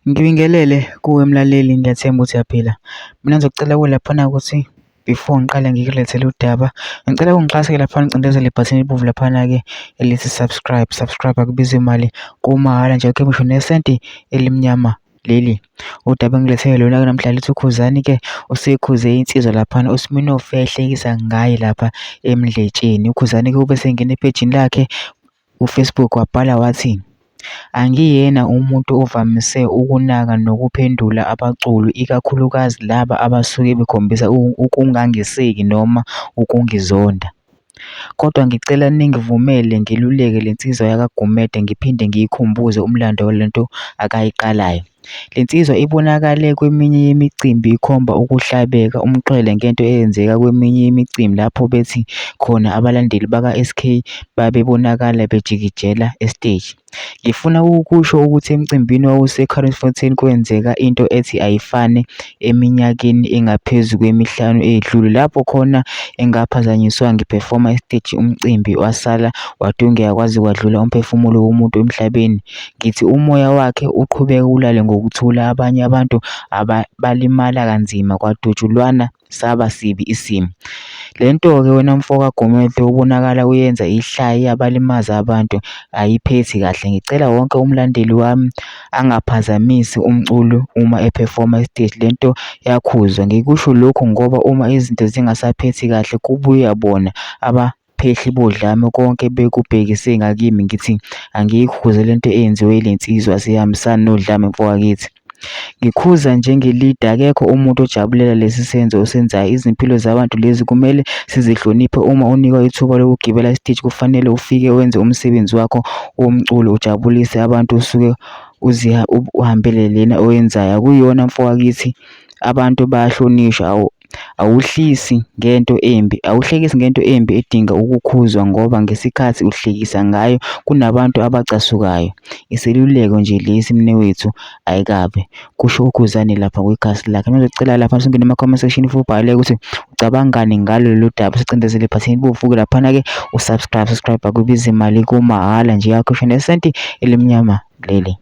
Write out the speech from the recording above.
Ngibingelele kuwe mlaleli, ngiyathemba ukuthi uyaphila. Mina ngizocela kuwe laphana ukuthi before ngiqale ngikulethele udaba, ngicela ungixhase-ke laphana ucindezele ibhathini elibomvu laphana-ke elithi subscribe. Subscribe akubizi imali, kumahhala nje akukho ngisho nesenti elimnyama leli. Udaba engilethele lona-ke namhlanje lithi uKhuzani-ke usekhuze insizwa laphana uSminofu ehlekisa ngaye lapha eMdletsheni. UKhuzani-ke ube esengena ephejini lakhe kuFacebook wabhala wathi, Angiyena umuntu ovamise ukunaka nokuphendula abaculi ikakhulukazi laba abasuke bekhombisa ukungangeseki noma ukungizonda. Kodwa ngicela ningivumele ngeluleke le nsizwa yakwaGumede ngiphinde ngiyikhumbuze umlando walento akayiqalayo. Le nsizwa ibonakale kweminye yemicimbi ikhomba ukuhlabeka umxhwele ngento eyenzeka kweminye yemicimbi lapho bethi khona abalandeli baka-SK babebonakala bejikijela esiteji. Ngifuna ukusho ukuthi emcimbini owawuse-Kraaifontein kwenzeka into ethi ayifane eminyakeni engaphezu kwemihlanu eyedlule lapho khona engaphazanyiswa ngiphefoma esiteji umcimbi wasala wadungeka kwaze kwadlula umphefumulo womuntu emhlabeni. Ngithi umoya wakhe uqhubeke ulale ngokuthula abanye abantu balimala kanzima kwadutshulwana saba sibi isimo. Le nto-ke wena mfo kaGumede ubonakala uyenza ihlaya iyabalimaza abantu ayiphethi kahle. Ngicela wonke umlandeli wami angaphazamisi umculo uma ephefoma esiteji le nto yakhuzwa. Ngikusho lokhu ngoba uma izinto zingasaphethi kahle kubuya bona abaphehli bodlame konke bekubhekise ngakimi ngithi angiyikhuze le nto eyenziwe yile nsizwa asihambisani nodlame mfowakithi. Ngikhuza njenge-leader akekho umuntu ojabulela lesi senzo osenzayo. Izimpilo zabantu lezi kumele sizihloniphe. Uma unikwa ithuba lokugibela esiteji kufanele ufike wenze umsebenzi wakho womculo ujabulise abantu usuke uhambele lena oyenzayo. Akuyona mfowakithi abantu bayahlonishwa awuhlisi ngento embi, awuhlekisi ngento embi edinga ukukhuzwa ngoba ngesikhathi uhlekisa ngayo kunabantu abacasukayo. Iseluleko nje lesi mnewethu ayikabi, kusho uKhuzani lapha kwikhasi lakhe. Ngizocela lapha usungene ema-comment section futhi ubhale ukuthi ucabangani ngalo lolu daba usicindezele ibhathini elibomvu-ke laphana-ke u-subscribe, subscribe akubizi imali kumahhala nje akho ngisho nesenti elimnyama leli.